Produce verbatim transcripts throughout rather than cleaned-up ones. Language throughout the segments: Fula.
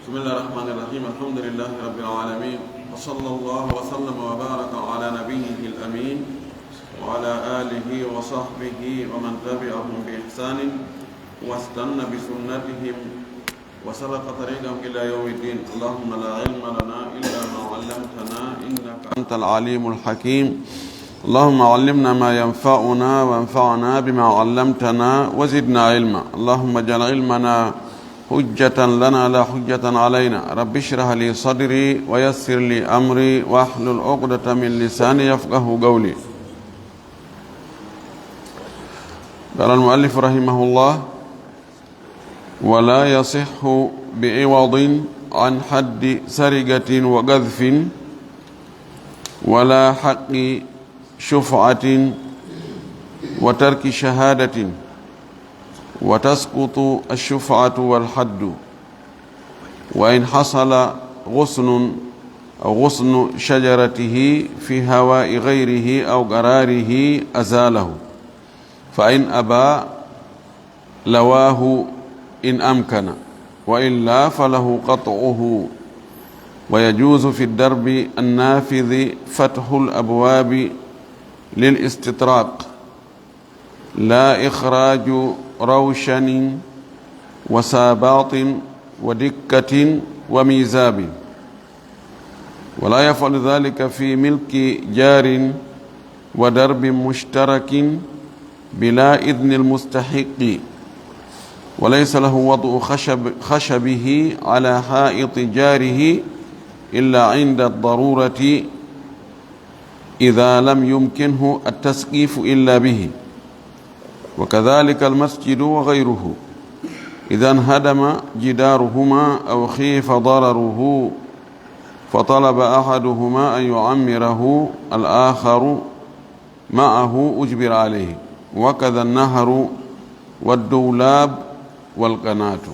بسم الله الرحمن الرحيم. الحمد لله رب العالمين. وصلى الله وسلم وبارك على نبيه الأمين وعلى آله وصحبه ومن تبعهم بإحسان واستن بسنتهم وسلك طريقهم إلى يوم الدين. اللهم لا علم لنا إلا ما علمتنا إنك أنت العليم الحكيم. اللهم علمنا ما ينفعنا وانفعنا بما علمتنا وزدنا علما. اللهم اجعل علمنا حجة لنا لا حجة علينا. رب اشرح لي صدري ويسر لي أمري واحلل عقدة من لساني يفقه قولي. قال المؤلف رحمه الله: ولا يصح بعوض عن حد سرقة وقذف ولا حق شفعة وترك شهادة، وتسقط الشفعة والحد، وإن حصل غصن أو غصن شجرته في هواء غيره أو قراره أزاله، فإن أبى لواه إن أمكن، وإلا فله قطعه. ويجوز في الدرب النافذ فتح الأبواب للاستطراق، لا إخراج روشن وساباط ودكة وميزاب، ولا يفعل ذلك في ملك جار ودرب مشترك بلا إذن المستحق، وليس له وضع خشب، خشبه على حائط جاره إلا عند الضرورة، إذا لم يمكنه التسقيف إلا به، وكذلك المسجد وغيره، إذا انهدم جدارهما أو خيف ضرره فطلب أحدهما أن يعمره الآخر معه أجبر عليه، وكذا النهر والدولاب والقناة.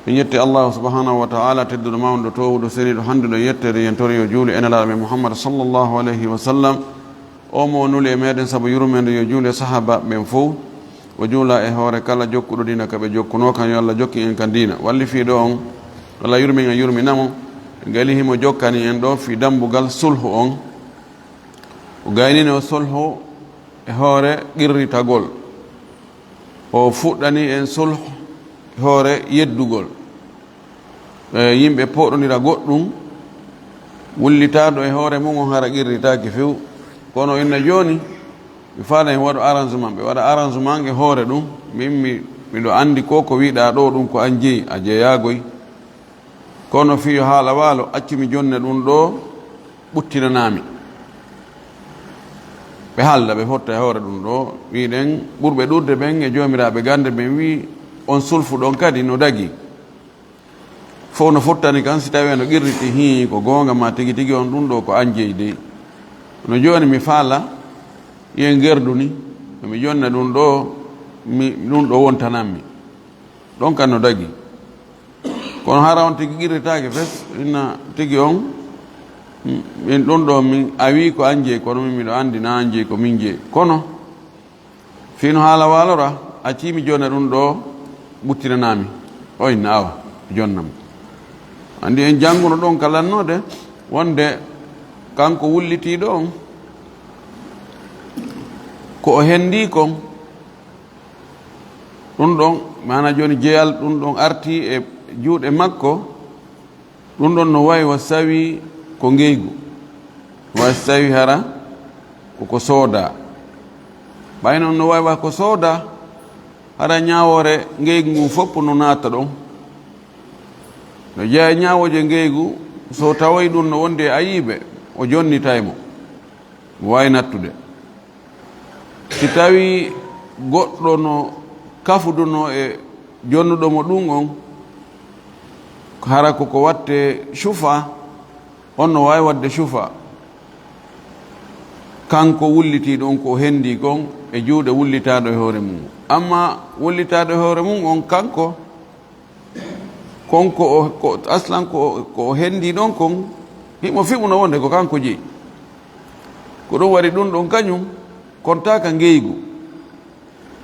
En yetti Allahu subhanahu wa ta'ala, tedduɗo mawɗo, toowuɗo, seniiɗo, hannduɗo yettere, yen tori yo juule e Nelaaɗo men Muhammad sallallahu alayhi wa sallam. O mo nuli e meɗen sabu yurmeende, yo juule sahaaba ɓen fow. O juula e hoore kala jokkuɗo diina ka ɓe jokkunoo kan, yo Allah jokkin en kan diina. Wallifiiɗo on, Allah yurmin en, yurmina mo. Gali himo jokkani en ɗo fii dambugal sulhu on. O gaynino sulhu e hoore qirritagol. O fuɗɗani en sulh hoore yeddugol. E yimɓe poɗondira goɗɗum, wullitaaɗo e hoore mum on hara qirritaaki few. Kono inna jooni, mi faala en waɗu arrangement. Ɓe waɗa arrangement e hoore ɗum. Min mi, miɗo anndi ko, ko wiɗaa ɗo ɗum ko an jeyi, a jeyaagoy. Kono fii yo haala waalo, accu mi jonna ɗum ɗo, ɓuttinanaa mi. Ɓe haalda, ɓe fotta e hoore ɗum ɗo, wiɗen ɓurɓe ɗuuɗde ɓen e joomiraaɓe gannde ɓen wi'i, on sulfu ɗon kadi no dagi. Fow no fottani kan, si tawii no qirriti, hii, ko goonga ma tigi tigi on ɗum ɗo ko an jeyi dey. No jooni mi faala, yen gerdu ni, no mi jonna ɗum ɗo, mi, ɗum ɗo wontanan mi. Ɗon kan no dagi. Kono hara on tigi qirritaake fes, inna tigi on, min ɗum ɗo min awi ko an jeyi, kono min miɗo anndi na an jeyi, ko min jeyi. Kono fii no haala waalora, accii mi jonna ɗum ɗo, ɓuttinanaa mi. O inna awa, jonnam. Anndi en jannguno ɗon ka lannoode, wonde kanko wullitiiɗo on, ko o henndii kon, ɗum ɗon, maana jooni jeyal ɗum ɗon arti e juuɗe makko, ɗum ɗon no wayi wa sawi ko ngeygu, wa sawi hara ko ko soodaa. Ɓay noon no wayi wa ko soodaa, hara ñaawoore ngeygu ngun fof no naata ɗon. No jeyaa e ñaawooje ngeygu, so tawoyi ɗum no wondi e ayiiɓe, o jonnitay mo, mo waawi nattude. Si tawii goɗɗo no kafudunoo e jonnuɗo mo ɗum on, hara ko ko wattee cufa, on no waawi waɗde cufa. Kanko wullitiiɗo on ko o hendii kon e juuɗe wullitaaɗo e hoore mum. Amma wullitaaɗo e hoore mum on, kanko, kon ko o, ko aslan ko o, ko o hendii ɗon kon, himo fiɓuno wonde ko kanko jeyi. Ko ɗum waɗi ɗum ɗon kañum kontaa ka ngeygu.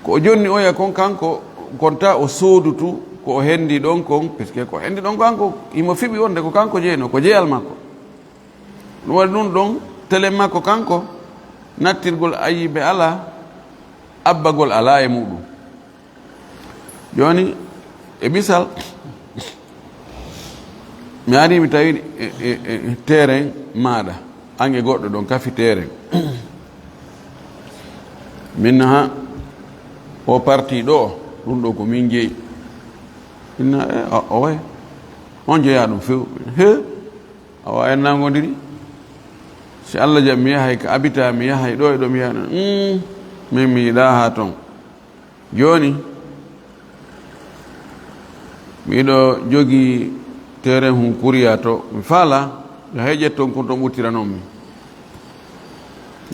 Ko o jonni oya kon kanko kontaa o soodutu Ko o hendi ɗon kon, parce que ko hendi ɗon kanko, himo fiɓi wonde ko kanko jeyno, ko jeyal makko. Ɗum waɗi ɗum ɗon, telen makko kanko, nattirgol ayibe alaa, abbagol alaa e muɗum. Jooni, e misal, mi ari mi tawi e, e, e terrain maaɗa, an e goɗɗo ɗon kafi terrain. Min ha o parti ɗo, ɗum ɗo ko min jeyi. Inna, e, o, o way. On jeyaa ɗum few. He, awa en nangodiri. Si Allah jaɓi mi yahay ka abita, mi yahay ɗo e ɗo mi yahay. Mm, min mi yiɗaa haa ton. Jooni, miɗo jogii terrain hun kuriya to, mi faala, yo hay ƴetton kun to ɓuttiranoo mi.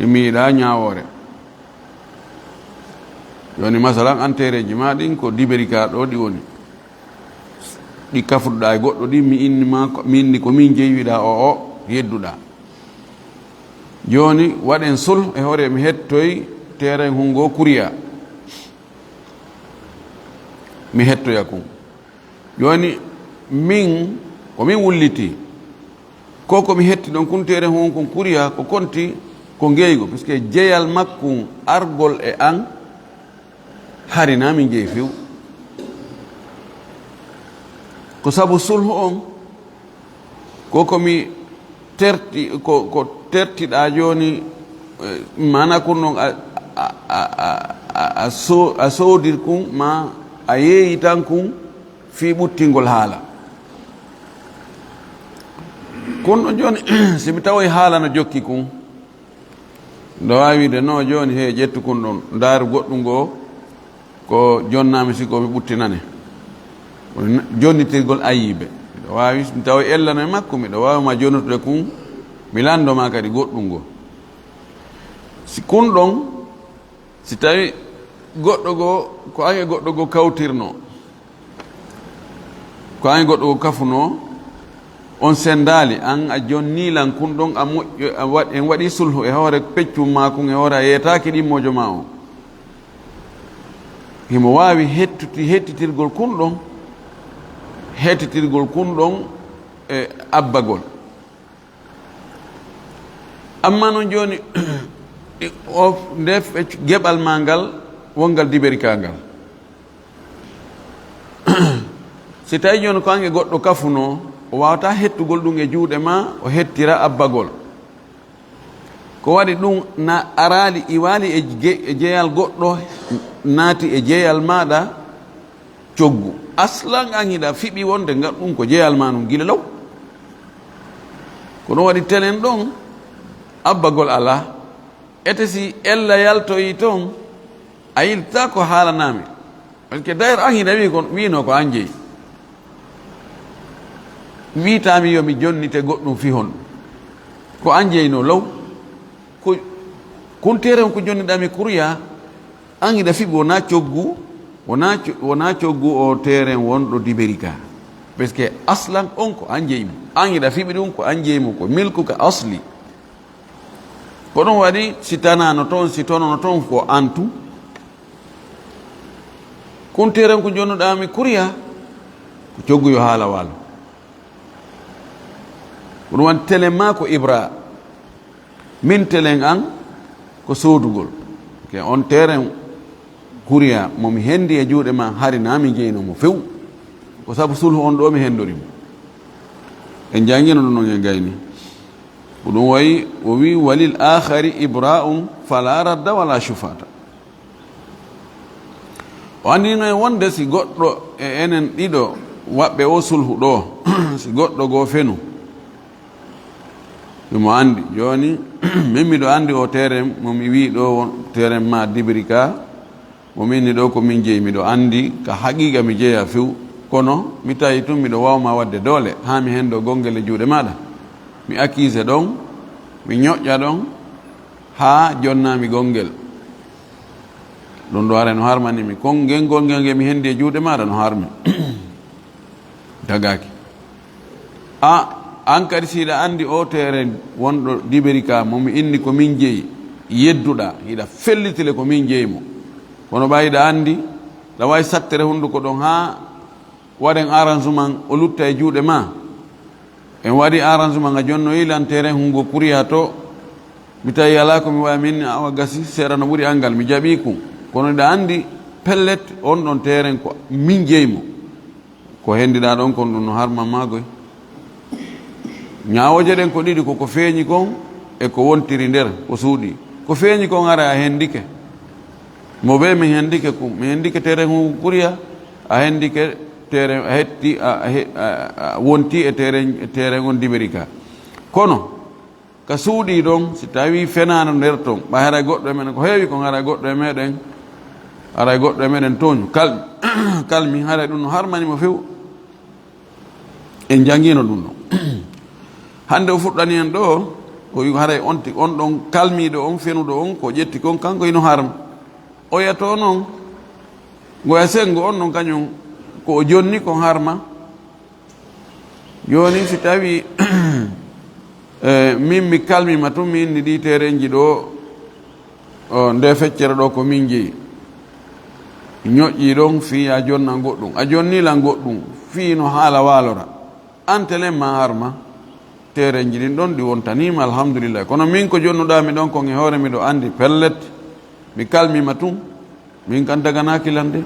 Mi yiɗaa ñaawoore. Jooni, masalan, an terrain ji maa ɗin ko Diberi ka ɗo ɗi woni. Ɗi kafuɗaa e goɗɗo ɗin, mi inni ma ko, mi inni ko min jeyi, wiɗaa o, o, yedduɗaa. Jooni, waɗen sulh e hoore, mi hettoy terrain hun ngo kuriya. Mi hettoya kun. Jooni, min, ko min wulliti. Ko ko mi hetti ɗon kun terrain hun kun kuriya, ko konti, ko ngeygo. Parce que jeyal makkun argol e an, hari na min jeyi few. Ko sabu sulhu on, ko ko mi terti, ko, ko tertiɗaa jooni, eh, maana kun ɗon a, a, a, a, a, a so-, a soodir kun, ma a yeeyitan kun fii ɓuttingol haala. Kun ɗon jooni, si mi tawoy haala no jokki kun, Nde waawi wiide, "No, jooni, he, ƴettu kun ɗon, ndaaru goɗɗum ngo, ko jonnaami, si ko mi ɓuttinane." Woni na-, jonnitirgol ayibe. Miɗo waawi, mi tawa ellano e makko, miɗo waawi ma jonnutude kun, mi lanndo ma kadi goɗɗum ngo. Si kun ɗon, si tawi goɗɗo goo, ko an e goɗɗo goo kawtirno, ko an e goɗɗo goo kafuno, on senndaali, an a jonnii lan kun ɗon, a moƴƴo, a waɗ-, en waɗii sulhu e hoore peccum maa kun, e hoore a yeetaaki ɗimmoojo maa on. Himo waawi hettuti-, hettitirgol kun ɗon, hettitirgol kun ɗon e abbagol. Amma non jooni, o, nde fe-, geɓal maa ngal, wongal diberi ka ngal. Si tawi jooni ko an e goɗɗo kafuno, o waawataa hettugol ɗum e juuɗe maa, o hettira abbagol. Ko waɗi ɗum na araali, iwaali e ge-, e jeyal goɗɗo, naati e jeyal maaɗa, coggu. Aslan an hiɗa fiɓi wonde ngal ɗum ko jeyal ma ɗum gila law. Ko ɗum waɗi telen ɗon abbagol alaa. Ete si ella yaltoyi toon, a yiltaa ko haalanaami. Parce que d'ailleurs an hiɗa wii kon, wiino ko an jeyi. Wiitaami yo mi jonnite goɗɗum fii honɗum. Ko an jeyno law. Ko, kun teere on ko jonniɗaa mi kuruya, an hiɗa fiɓi wonaa coggu, wonaa co-, wonaa coggu o teeren wonɗo diberi ka. Parce que aslan on ko an jeyi mo. An hiɗa fiɓi ɗum ko an jeyi mo, ko milku ka asli. Ko ɗum waɗi si tanaano toon, si tonono toon ko an tun. Kun teeren ko jonnuɗaa mi kuruya, ko coggu yo haala waalo. Ko ɗum waɗi telen maa ko ibra. Min telen an ko soodugol. Ke on teeren kuriya mo mi hendi e juuɗe ma hari na mi jeyno mo few. Ko sabu sulhu on ɗo mi hendori mo. En jangino ɗum non en gayni. Ko ɗum wayi o wi walil akhari ibra'un fala radda wala shufata. O anndino en wonde si goɗɗo e enen ɗiɗo waɓɓe o sulhu ɗo, si goɗɗo goo fenu, himo anndi. Jooni, min miɗo anndi o teeren mo mi wii ɗo won teeren ma dibiri ka, mo mi inni ɗo ko min jeyi, miɗo anndi ka haqiqa mi jeya few, kono mi tawi tun miɗo waawma waɗde doole haa mi hendo gonngel e juuɗe maaɗa. Mi accuse ɗon, mi ñoƴƴa ɗon, haa jonnaa mi gonngel. Ɗum ɗo ara no harmani mi. Kon ngel gonngel ngel mi hendi e juuɗe maaɗa no harmi. Dagaaki. A, an kadi si hiɗa anndi o teeren wonɗo diberi ka mo mi inni ko min jeyi, yedduɗaa, hiɗa fellitile ko min jeyi mo. Kono ɓay hiɗa anndi, ɗa waawi sattere hunnduko ɗon haa Waɗen arrangement, o lutta e juuɗe ma. En waɗi arrangement, a jonnoyi lan terrain hungo kuriya to. Mi tawi alaa ko mi wawi min, awa gasi, seeɗa no ɓuri angal, mi jaɓi kun. Kono ɗa andi, pellet, on ɗon terrain ko min jeyi mo. Ko hendiɗa ɗon kon ɗum no harma magoy. Ñaawooje ɗen ko ɗiɗi, ko ko feeñi kon e ko wontiri nder, ko suuɗi. Ko feeñi kon hara a hendike. Mo ɓe mi hendike kun, mi hendike terrain hungo kuriya, a hendike terrain, a hetti, a, a he-, a, a wonti e terrain, e terrain on diberi ka. Kono, ka suuɗi ɗon, si tawi fenaano nder ton, ɓay haray goɗɗo e meɗen, ko heewi kon haray goɗɗo e meɗen, haray goɗɗo e meɗen tooñu. Kal-, kalmi, haray ɗum no harmani mo few. En jangino ɗum ɗon. Hande o fuɗɗani en ɗo, o wi haray on ti-, on ɗon kalmiiɗo on, fenuɗo on, ko ƴetti kon, kanko hino harma. Oya to non, ngoya sengo on ɗon kañum, ko o jonni kon harma. Jooni, si tawi, eh, min mi kalmima tun, mi inni ɗi terenji ɗo, o, nde feccere ɗo ko min jeyi. Ñoƴƴi ɗon fii a jonna goɗɗum. A jonni lan goɗɗum fii no haala waalora. An telen ma harma. Terenji ɗin ɗon ɗi wontanima, alhamdulillah. Kono min ko jonnuɗa mi ɗon kon e hoore miɗo andi pellet. Mi kalmima tun. Min kan daganaaki lan de.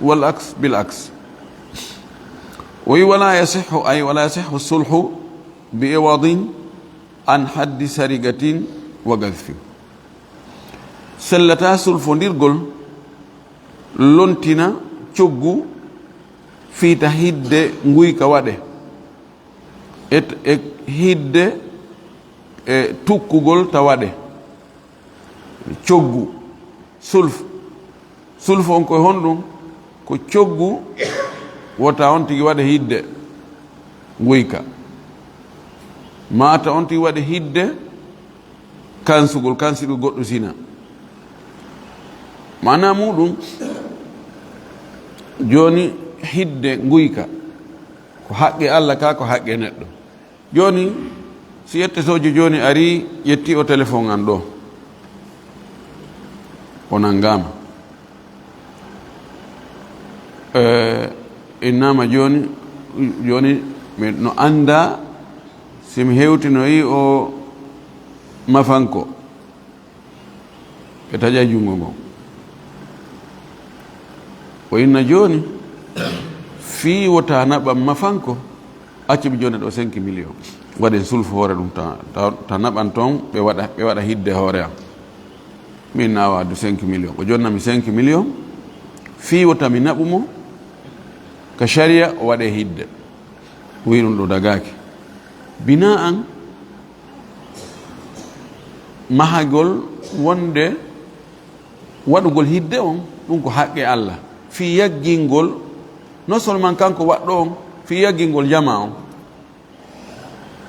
Wal aks bil aks. O wi, "Wala yasihhu, ay wala yasihhu sulhu bi iwadin an haddi sarigatin wa gadfin." Sellata sulfondirgol lontina coggu fii ta hidde nguyka waɗe. E, e hidde, e tukkugol ta waɗe. Coggu, sulf. Sulf on ko honɗum? Ko coggu wota on tigi waɗe hidde nguyka. Mata on tigi waɗe hidde kansugol, kansugol goɗɗo sina. Maana muɗum, jooni hidde nguyka, ko haqqe Allah ka, ko haqqe neɗɗo. Jooni, si yettesojo jooni ari, ƴetti o téléphone an ɗo. O nangama. Eh, innama jooni, jooni mi no anda si mi hewtinoyi o mafanko. Ɓe taƴa junngo ngon. O inna jooni, fii wota naɓan mafanko, accu ɓe jonna ɗo cinq millions. Waɗen sulfu hoore ɗum ta, ta, ta naɓan ton, ɓe waɗa, ɓe waɗa hidde hoore am. Min na waadu cinq millions. O jonna mi cinq millions, fii wota mi naɓu mo, ka sharia o waɗe hidde. O wi ɗum ɗo dagaaki. Bina an, mahagol wonde waɗugol hidde on, ɗum ko haqqe Allah. Fii yaggingol, non seulement kanko waɗɗo on, fii yaggingol jama on.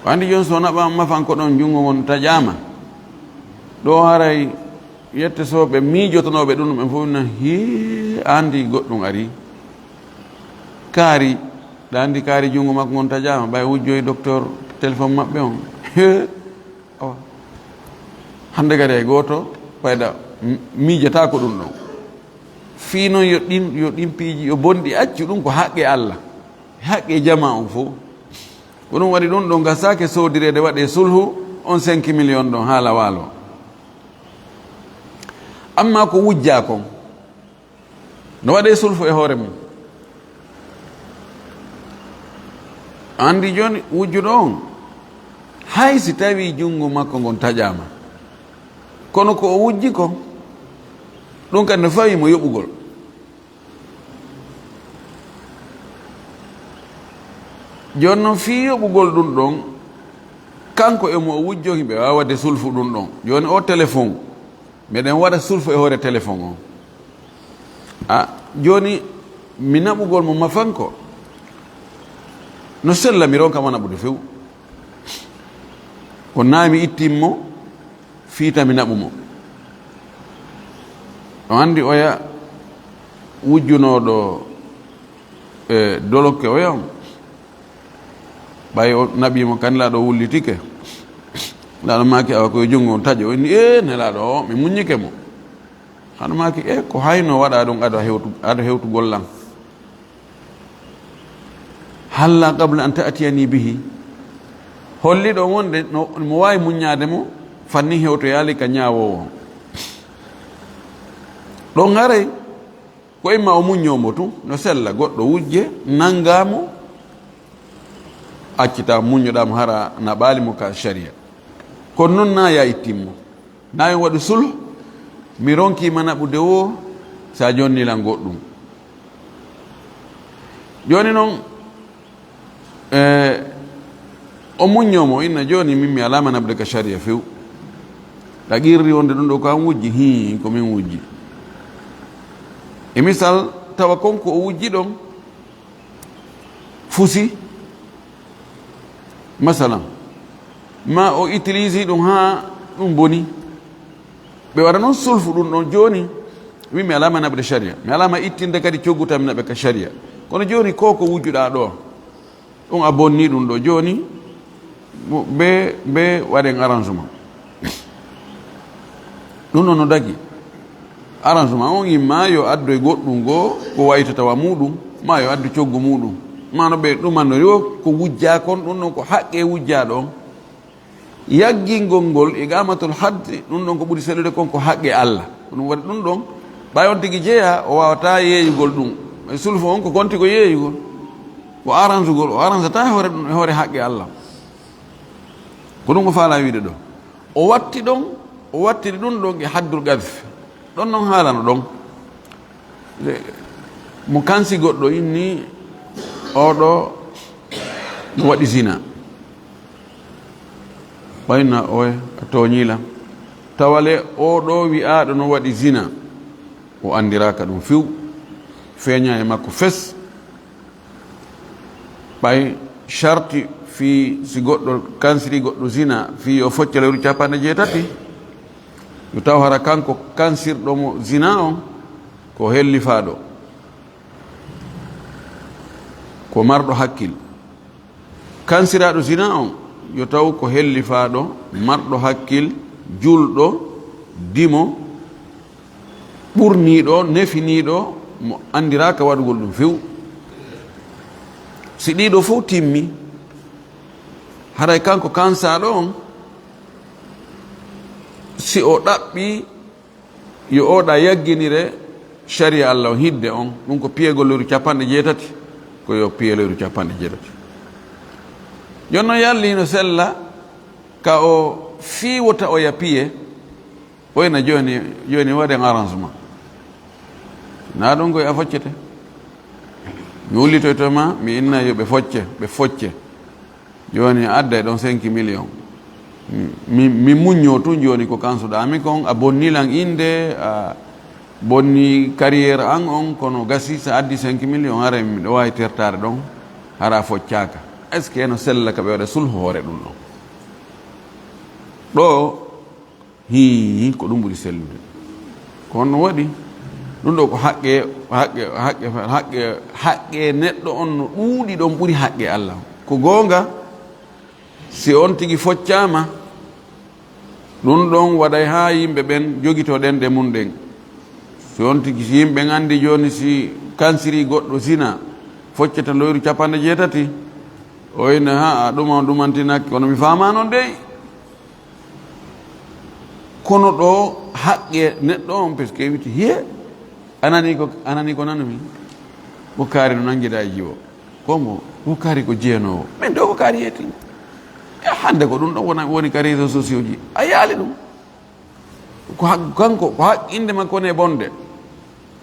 Ko andi jon so naɓa mafanko ɗon junngo ngon taƴama. Ɗo haray yettesoɓe miijotonooɓe ɗum, ɓen fof na hii andi goɗɗum ari. Kaari, ɗa andi kaari junngo makko ngon taƴama, ɓay wujjoy docteur téléphone maɓɓe on. Awa. Hannde kadi hay gooto ɓayɗa m-, miijata ko ɗum ɗon. Fii noon yo ɗin, yo ɗin piiji, yo bonɗi accu ɗum ko haqqe Allah. Haqqe jama on fof. Ko ɗum waɗi ɗum ɗo gasaake soodirede waɗe sulhu on cinq millions ɗon haala waalo. Amma ko wujja kon, no waɗe sulfu e hoore mum. Andi jooni wujjuɗo on, hay si tawi junngo makko ngon taƴama, kono ko o wujji kon, ɗum kadi no fawi mo yoɓugol. Jooni noon fii yoɓugol ɗum ɗon, kanko e mo o wujjo, hiɓe waawi waɗde sulfu ɗum ɗon. Jooni o téléphone, meɗen waɗa sulfu e hoore téléphone on. A, jooni mi naɓugol mo mafanko, no sella mi ronka mo naɓude few. Ko naa mi ittin mo, fii ta mi naɓu mo. On andi oya wujjunooɗo e dolokke oya on. Ɓay o naɓi mo kan, Nelaaɗo wullitike. Nelaaɗo maaki, "Awa ko yo junngo on taƴo." O inni, "Ee, Nelaaɗo o, mi muññike mo." Hano maaki, "E, ko hayno waɗa ɗum ado hewtu-, ado hewtugol lan?" Halla qabla an ta'tiyani bihi. Holli ɗo wonde no, mo waawi muññaade mo, fanni hewtoyaali ka ñaawoowo. Ɗon haray, ko imma o muññoo mo tun, no sella, goɗɗo wujje, nanngaa mo, accita muññoɗaa mo, hara naɓaali mo ka sharia. Kono non naa ya ittin mo. Naa yo waɗu sulh, mi ronkii ma naɓude woo, sa jonni lan goɗɗum. Jooni non, e, o muññoo mo, inna jooni min mi alaa ma naɓude ka sharia few. Ɗa qirri wonde ɗum ɗo ko an wujji? Hii, ko min wujji. E misal, tawa kon ko o wujji ɗon, fusi, masalan, ma o utilise ɗum haa ɗum boni. Ɓe waɗa noon sulfu ɗum ɗon jooni, min mi alaa ma naɓude sharia, mi alaa ma ittinde kadi coggu tan mi naɓa ka sharia. Kono jooni ko ko wujjuɗaa ɗo, ɗum a bonni ɗum ɗo jooni, mo, be, be waɗen arrangement. Ɗum ɗon no dagi. Arrangement on imma yo addoy goɗɗum goo ko wayta tawa muɗum, ma yo addu coggu muɗum. Ma no ɓe ɗumanori o ko wujjaa kon, ɗum ɗon ko haqqe wujjaa ɗon. Yaggingol ngol iqamatul haddi, ɗum ɗon ko ɓuri sellude kon ko haqqe Allah. Ko ɗum waɗi ɗum ɗon, ɓay on tigi jeyaa, o waawataa yeeyugol ɗum. E sulfu on ko konti ko yeeyugol. Ko arrangugol, o arrangetaa e hoore ɗum, e hoore haqqe Allah. Ko ɗum o faalaa wiide ɗo. O watti ɗon, o wattiri ɗum ɗon e haddul qadf. Ɗon non haalano ɗon. Le-, mo kansi goɗɗo inni, "Oo ɗo no waɗi zina." Ɓayna oye, a tooñii lan. Tawa le, oo ɗo wi'aaɗo no waɗi zina, o anndiraaka ɗum few. Feeñaa e makko fes. Ɓay sharti fii si goɗɗo kansiri goɗɗo zina, fii yo focce lewru capanɗe jeetati, yo taw hara kanko kansirɗo mo zina on ko hellifaaɗo, ko marɗo hakkil. Kansiraaɗo zina on yo taw ko hellifaaɗo, marɗo hakkil, julɗo, dimo, ɓurniiɗo, nefiniiɗo, mo anndiraaka waɗugol ɗum few. Si ɗiɗo fof timmi, haray kanko kansaaɗo on, si o ɗaɓɓi yo o ɗa yagginire sharia Allah on hidde on, ɗum ko piyegol lewru capanɗe jeetati, ko yo piye lewru capanɗe jeetati. Jooni noon yalli no sella ka o fii wota oya piye, oyna jooni, jooni waɗen arrangement. Naa ɗum koye a foccete. Mi wullitoyto ma, mi inna yo ɓe focce, ɓe focce. Jooni adda e ɗon cinq millions. Mi, mi, mi muññoo tun jooni ko kansuɗaa mi kon, a bonni lan innde, a bonni carrière an on, kono gasi sa addi cinq millions, haray miɗo waawi tertaade ɗon, hara a foccaaka. Est-ce que no sella ka ɓe waɗa sulhu hoore ɗum ɗon? Ɗo Hii, ko ɗum ɓuri sellude. Ko honno waɗi? Ɗum ɗo ko haqqe, haqqe, haqqe, haqqe, haqqe neɗɗo on no ɗuuɗi ɗon ɓuri haqqe Allah. Ko goonga, si on tigi foccaama, ɗum ɗon waɗay haa yimɓe ɓen jogitoo ɗenɗe mum ɗen. Si on tigi, si yimɓe ɓen anndi jooni si kansiri goɗɗo zina, foccata loyru capanɗe jeetati, o ina, haa, ɗum on ɗumantinaki, kono mi faamaa non dey. Kono ɗo haqqe neɗɗo on, parce que witi, hiye, anani ko, anani ko nanumi. Ko kaari no nangida e jiwo. Ko mo, ko kaari ko jeenoowo. Min ɗo ko kaari yeeti. E hannde ko ɗum ɗon wona, woni ka réseaux sociaux ji. A yaali ɗum. Ko haq-, kanko, ko haqqinde makko ne bonde.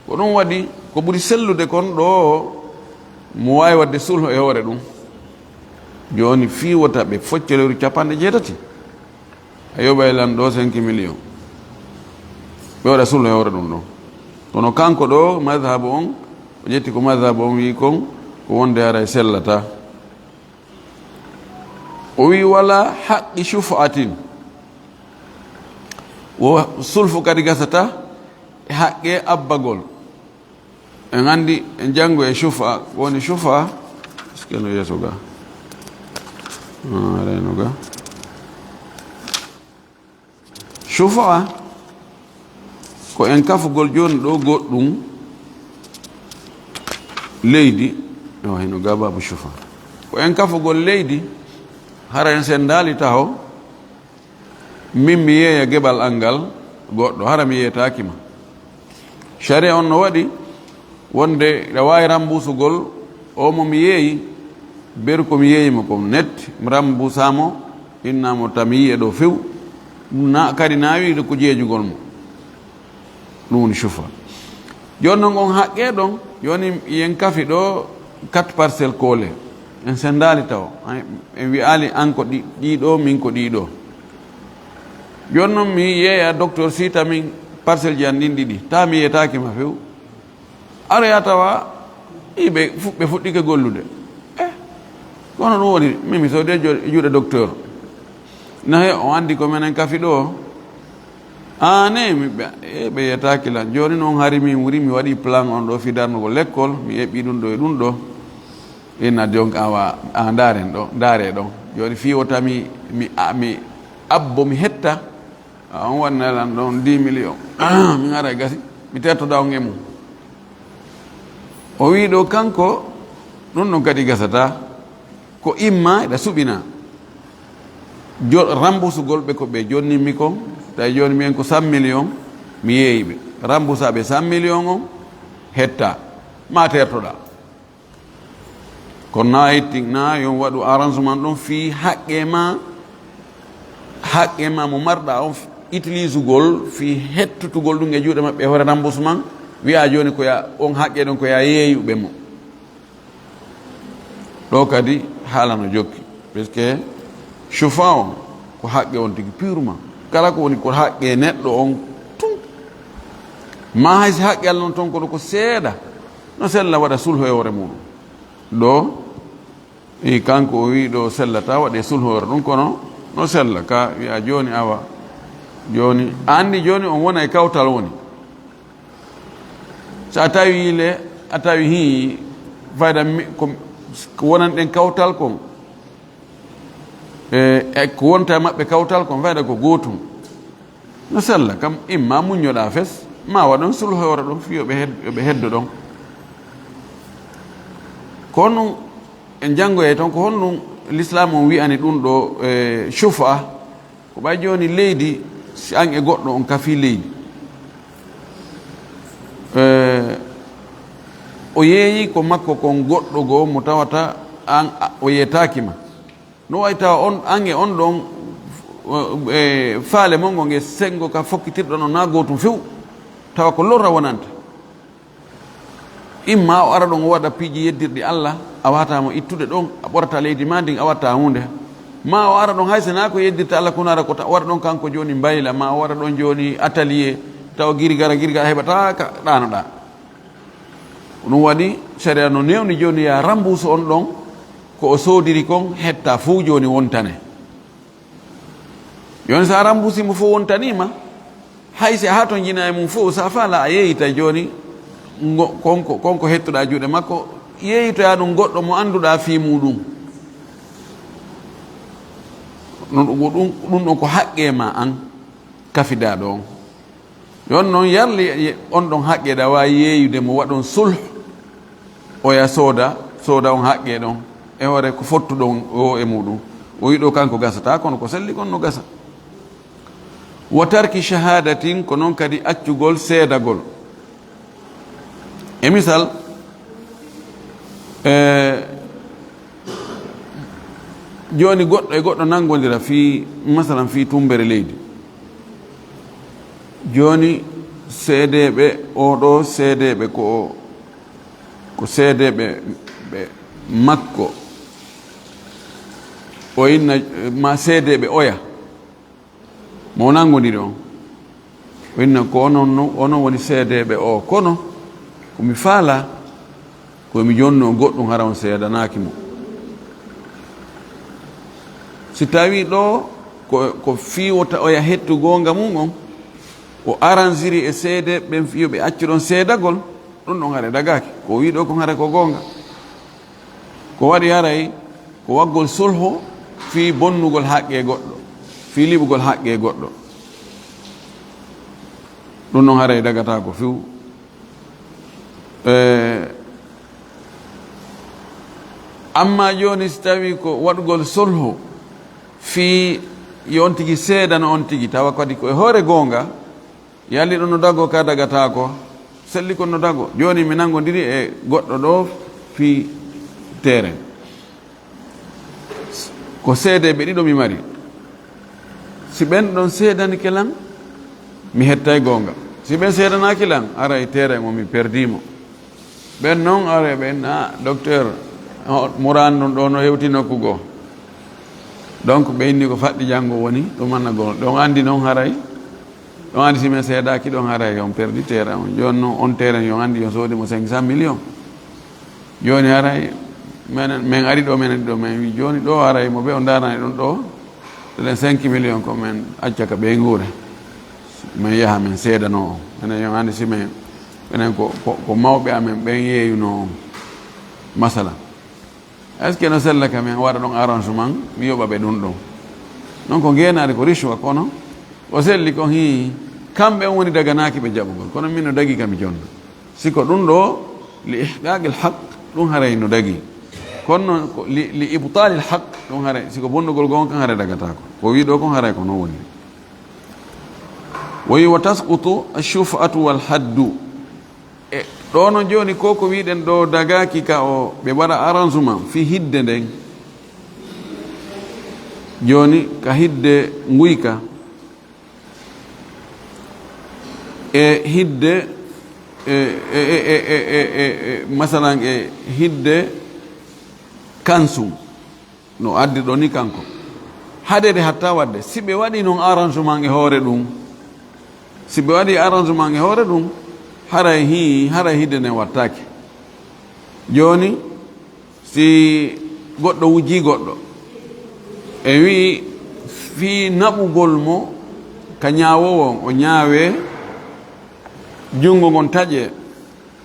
Ko ɗum waɗi, ko ɓuri sellude kon ɗo, mo waawi waɗde sulhu e hoore ɗum. Jooni fii wota ɓe focce lewru capanɗe jeetati. A yoɓay lan ɗo cinq millions. Ɓe waɗa sulhu e hoore ɗum ɗon. Kono kanko ɗo, madhabu on, o ƴetti ko madhabu on wi'i kon, ko wonde haray sellata. O wi'i wala haqqi shuf'atin. Wo sulfu kadi gasata e haqqe abbagol. En anndi, en janngo e shufa, ko woni shufa? Est-ce que no yeeso ga? Ah, reno ga. Shufa ko en kafugol jooni ɗo goɗɗum leydi. Yo, hino ga babu shufa. Ko en kafugol leydi, hara en senndaali taho, min mi yeeya geɓal an ngal goɗɗo, hara mi yeetaaki ma. Sariya on no waɗi wonde ina waawi rambuusugol o mo mi yeeyi, beru ko mi yeeyi mo kon net, mi rambuusaa mo, innaa mo ta mi yi'e ɗo few, na, kadi na wiide ko jeejugol mo. Ɗum woni sufa. Jooni noon on haqqee ɗon, jooni yen kafi ɗo quatre parcelles koole. En senndaali taw. Ay, en wi'aali an ko ɗi-, ɗiɗo, min ko ɗiɗo. Jooni noon mi yeeya docteur Sita min parcelle ji an ɗin ɗiɗi. Ta mi yeetaaki ma few. Aroya tawa, i ɓe fu-, ɓe fuɗɗike gollude. Eh, kono ɗum woni, min mi soodi e jo-, juuɗe docteur. Nahe, o anndi ko menen kafi ɗo. Aane, mi ɓe, e, ɓe yetaaki lan. Jooni noon hari min wuri, mi waɗi plan on ɗo fii darnugol lekkol, mi eɓɓi ɗum ɗo e ɗum ɗo. Ina donc awa, a ndaaren ɗo, ndaare ɗon. Jooni fii wota mi, mi, a, mi abbo, mi hetta. A on wanna lan ɗon dix millions. Min ara e gasi, mi tertoda on e mum. O wii ɗo kanko, ɗum ɗon kadi gasata. Ko imma eɗa suɓina. Jo-, rambusugol ɓe ko ɓe jonnimmi kon, tawi jooni mien ko cent millions, mi yeeyi ɓe. Rambusa ɓe cent millions on, hetta. Ma tertoɗa. Kono na itti, na yon waɗu arrangement ɗon fii haqqe ma, haqqe ma mo marɗa on f-, utilisugol fii hettutugol ɗum e juuɗe maɓɓe e hoore rambusman, wi'a jooni ko ya, on haqqe ɗon ko ya yeeyuɓe mo. Ɗo kadi haala no jokki, parce que chufa on ko haqqe on tigi purement. Kala ko woni ko haqqe neɗɗo on tun. Ma hay si haqqe Allah non ton kono ko seeɗa, no sella waɗa sulhu e hoore muɗum. Ɗo, i kanko o wi ɗo sellata waɗe sulhu e hoore ɗum, kono no sella ka wi'a jooni awa, jooni, a anndi jooni on wona e kawtal woni. So a tawi le, a tawi hi fayda mi-, ko, ko wonan ɗen kawtal kon, e, e ko wonta e maɓɓe kawtal kon, fayda ko gootum. No sella kam, imma muññoɗa fes, ma waɗon sulhu e hoore ɗon, fii yo ɓe hed-, yo ɓe heddo ɗon. Kono en janngoyay toon ko honɗum l'islam on wi'ani ɗum ɗo, e, chufa, ko ɓay jooni leydi, si an e goɗɗo on kafi leydi. E, o yeeyi ko makko kon goɗɗo goo mo tawata an a, o yeetaaki ma. No wayi tawa on, an e on ɗon, e, faale mon ngon e senngo ka fokkitirɗon on na gootum few, tawa ko lorra wonanta. Imma o ara ɗon o waɗa piiji yeddirɗi Allah, a wata mo ittude ɗon, a ɓorata leydi ma ndin, a watta huunde. Ma o ara ɗon hay so na ko yeddirta Allah, kono ara ko ta-, o waɗa ɗon kanko jooni mbayla, ma o waɗa ɗon jooni atelier, tawa girgara, girgara heɓata ka ɗaanoɗa. Ko ɗum waɗi, sharia no newni jooni ya rambuusu on ɗon, ko o soodiri kon hetta fow jooni wontane. Jooni so a rambuusi mo fow wontaniima, hay si a hatonjina e mum fow, so a faala a yeeyita jooni, ngo-, konko, konko hettuɗa juuɗe makko, yeeyitoya ɗum goɗɗo mo annduɗa fii muuɗum. Ɗum, ɗum, ɗum ɗon ko haqqe ma an, kafidaɗo on. Yon noon yarli on ɗon haqqe ɗa waawi yeeyude mo waɗon sulh, oya sooda, sooda on haqqe ɗon, e hoore ko fottuɗon o e muɗum. O wiɗo kanko gasata, kono ko selli kon no gasa. Wa tarki shahadatin, ko noon kadi accugol seedagol. E misal, e, jooni goɗɗo e goɗɗo nanngodira fii, masalan, fii tummbere leydi. Jooni seedeeɓe, oo ɗoo seedeeɓe ko, ko seedeeɓe ɓe makko. O inna, ma seedeeɓe oya. Mo nanngodiri on. O inna ko onon no, onon woni seedeeɓe o. Kono, ko mi faala, ko mi jonno goɗɗum hara on seedanaaki mo. Si tawi ɗo ko, ko fii wota oya hettu goonga mum on, o aranjiri e seedeeɓe ɓen fii yo ɓe accu ɗon seedagol, ɗum ɗon hara dagaaki. Ko o wii ɗo kon hara ko goonga. Ko waɗi haray ko waggol sulhu fii bonnugol haqqe goɗɗo, fii liɓugol haqqe goɗɗo. Ɗum ɗon haray dagataako few. E, Amma jooni, si tawii ko waɗugol sulhu fii yo on tigi seedano on tigi, tawa kadi ko e hoore goonga, yalli ɗum no dagoo ka dagataako, selli ko no dagoo. Jooni mi nanngondiri e goɗɗo ɗo fii teeren. Ko seedeeɓe ɗiɗo mi mari. Si ɓen ɗon seedanike lan, mi hettay goonga. Si ɓen seedanaaki lan, aray teeren o mi perdii mo. Ɓen non aray ɓen, "Ah, docteur, o, muraani ɗum ɗo no hewti nokku goo." Donc ɓe inni ko faɗɗi janngo woni ɗum annagol. Ɗon anndi non haray, ɗon anndi si men seedaaki ɗon haray on perdi teeren on. Jooni non on teeren yo anndi yo soodi mo cinq cent millions. Jooni haray menen, men ari ɗo, menen ɗo, men wi jooni ɗo haray mo ɓe o ndaarani ɗum ɗo, ɗen cinq millions ko men acca ka ɓeynguure. Men yaha men seedano on. Enen yo anndi si men, enen ko, ko, ko mawɓe amen ɓen yeeyuno on. Masala. Est-ce que no sella ka men waɗa ɗon arrangement, mi yoɓa ɓe ɗum ɗon? Non ko ngeenaade ko rishwa, kono o selli ko hii, kamɓe on woni daganaaki ɓe jaɓugol, kono min no dagi ka mi jonna. Si ko ɗum ɗo, li ihqaqil haq, ɗum haray no dagi. Kono non ko li, li ibtalil haq, ɗum haray, si ko bonnugol goonga kan haray dagataako. Ko wii ɗo kon haray ko non woni. Wo wi wa tasqutu ash-shuf'atu wal haddu. E ɗo non jooni ko, ko wiɗen ɗo dagaaki ka o ɓe waɗa arrangement fii hidde nden. Jooni ka hidde nguyka e hidde e, e, e, e, e, e, e, masalan e hidde kansum. No addi ɗo ni kanko. Haɗede hatta waɗde, si ɓe waɗi non arrangement e hoore ɗum, si ɓe waɗi arrangement e hoore ɗum, haray hi, haray hidde nden wattaake. Jooni, si goɗɗo wujji goɗɗo, e wi'i fii naɓugol mo ka ñaawoowo on, o ñaawee, junngo ngon taƴee,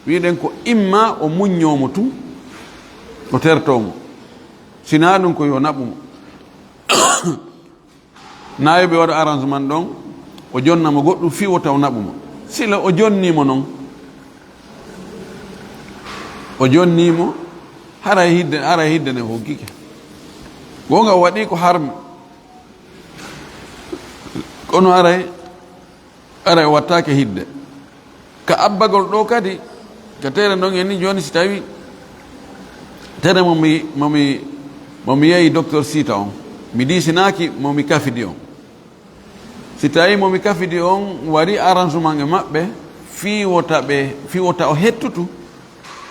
wi'ɗen ko imma o muññoo mo tun, o tertoo mo. Si naa ɗum ko yo naɓu mo. Naa yo ɓe waɗu arrangement ɗon, o jonna mo goɗɗum fii wota o naɓu mo. Sila o jonnii mo non, o jonnii mo, haray hidde, haray hidde nde hoggike. Goonga o waɗii ko harmi. Kono haray, haray o wattaake hidde. Ka abbagol ɗo kadi, ka tere ndon en ni jooni, si tawi tere mo mi, mo mi, mo mi yehi docteur Sita on, mi diisinaaki mo mi kafidi on. Si tawi mo mi kafidi on waɗi arrangement e maɓɓe, fii wota ɓe, fii wota o hettutu,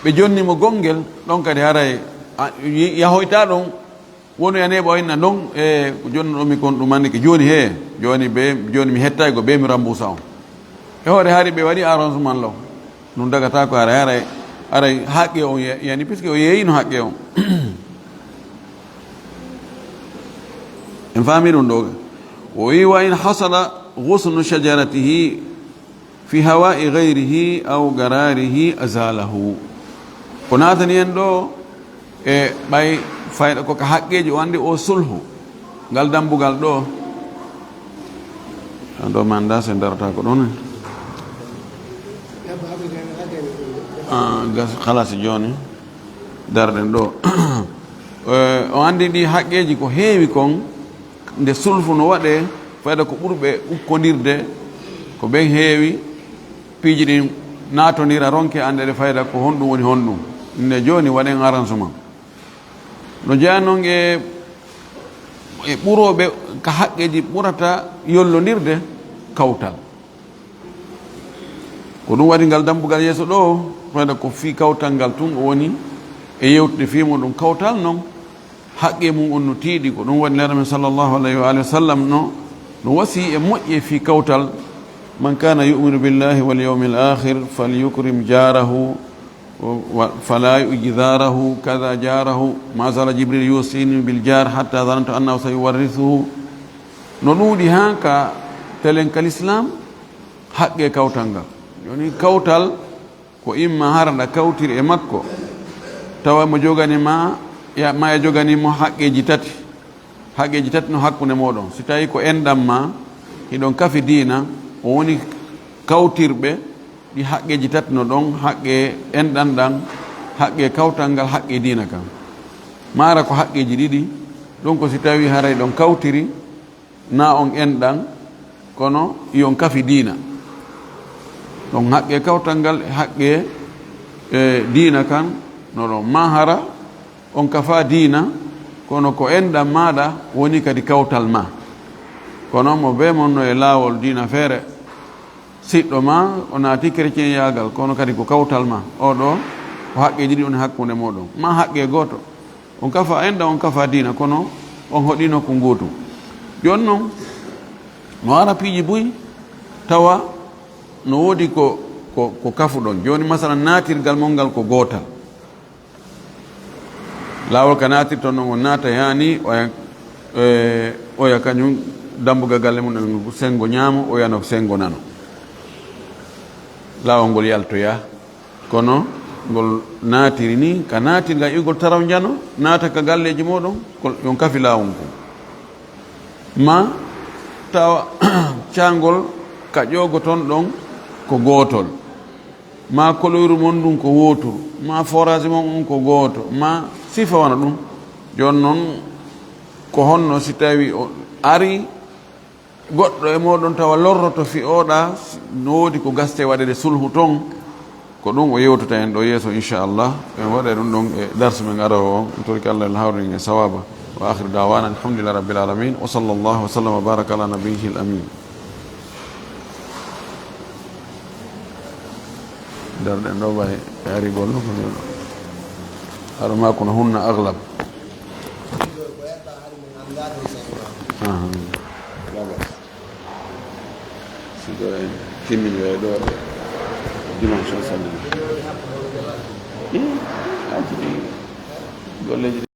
ɓe jonni mo gonngel, ɗon kadi haray, a, yi-, yahoyta ɗon, wonu e neeɓo inna non, e ko jonnuɗo mi kon ɗum anndi ke jooni he, jooni be, jooni mi hettay go be mi rambusa on. E hoore hari ɓe waɗi arrangement law. Ɗum dagata ko haray, haray, haray haqqe on ye-, yani, puisque o yeeyino haqqe on. En faami ɗum ɗo. O wi, "Wa in hasala ghusnu shajaratihi fi hawa'i ghayrihi aw gararihi azalahu." Ko naatani en ɗo e ɓay fayda ko ka haqqeeji o anndi o sulhu. Ngal dambugal ɗo. An ɗo manda sen darata ko ɗon. Ah, gas, khalas jooni. Darɗen ɗo. Eh, o anndi ɗi haqqeeji ko heewi kon, nde sulfu no waɗee, fayda ko ɓurɓe ukkondirde, ko ɓen heewi, piiji ɗin naatonira, ronke anndeede fayda ko honɗum woni honɗum. Nde jooni waɗen arrangement. No jeyaa non e, e ɓurooɓe ka haqqeeji ɓurata yollondirde kawtal. Ko ɗum waɗi ngal dambugal yeeso ɗo, fayda ko fii kawtal ngal tun o woni e yewtude fii muɗum. Kawtal non, haqqe mum on no tiiɗi. Ko ɗum waɗi Nulaaɗo men sallallahu alayhi wa alihi wa sallam no, no wasii e moƴƴe fii kawtal, "Man kana yu'minu billahi wal yawmil akhir falyukrim jarahu, wa, fala yu'zi jarahu, kadha jarahu, ma zala Jibril yusini bil jar hatta zanantu annahu sayuwarrithuhu." No ɗuuɗi haa ka telen ka Lislaam, haqqe kawtal ngal. Jooni kawtal ko imma hara nda kawtir e makko, tawa mo jogani ma, ya, ma e jogani mo haqqeeji tati. Haqqeeji tati no hakkunde mooɗon. Si tawi ko enɗan ma, hiɗon kafi diina, o woni kawtirɓe ɗi haqqeeji tati no ɗon, haqqe enɗan ɗan, haqqe kawtal ngal, haqqe diina kan. Mahara ko haqqeeji ɗiɗi, ɗum ko si tawii haray ɗon kawtiri, na on enɗan, kono yo on kafi diina. Ɗon haqqe kawtal ngal e haqqe, e, diina kan, no ɗon mahara, on kafa diina, kono ko enɗan maaɗa woni kadi kawtal ma. Kono mo bee mon no e laawol diina feere, siɗɗo ma o naati kereciyaagal, kono kadi ko kawtal ma. Oo ɗoo ko haqqeeji ɗiɗi woni hakkunde mooɗon, ma haqqe gooto. On kafa enɗan, on kafa diina, kono on hoɗi nokku ngootu. Jooni non, no ara piiji buy, tawa no woodi ko, ko, ko kafuɗon. Jooni, masalan, naatirgal mon ngal ko gootal. Laawol ka naatirton non, on naata yaani, oya, e, oya kañum dambugal galle mum en senngo ñaamo, oya no senngo nano. Laawol ngol yaltoya. Kono ngol naatiri ni, ka naatirgal iwgol taraw njano, naata ka galleeji mooɗon, ko, on kafi laawol ngol. Ma tawa caangol ka ƴoogoton ɗon ko gootol. Ma koloyru mon ndun ko wooturu. Ma forage mon on ko gooto. Ma sifa wano ɗum. Jooni non, ko honno si tawi o ari goɗɗo e mooɗon tawa lorroto fii oɗa, no woodi ko gaste waɗede sulhu ton, ko ɗum o yewtata en ɗo yeeso, inchallah. En waɗa ɗum ɗon e darsu men arowo on. En torike Allah, Allah hawrin en e sawaba. Wa akhiru da'wana alhamdulillahi rabbil alamin. Wa sallallahu wa sallam wa baraka ala nabiyyihil amin. Darɗen ɗo ɓay e arigol no ko ɗo. Haɗo ma kono hunna aglab. Aha. Baba. Si ɗo en timmini e ɗo dimanche o salli. Eh, aji ɗi golleji ɗi.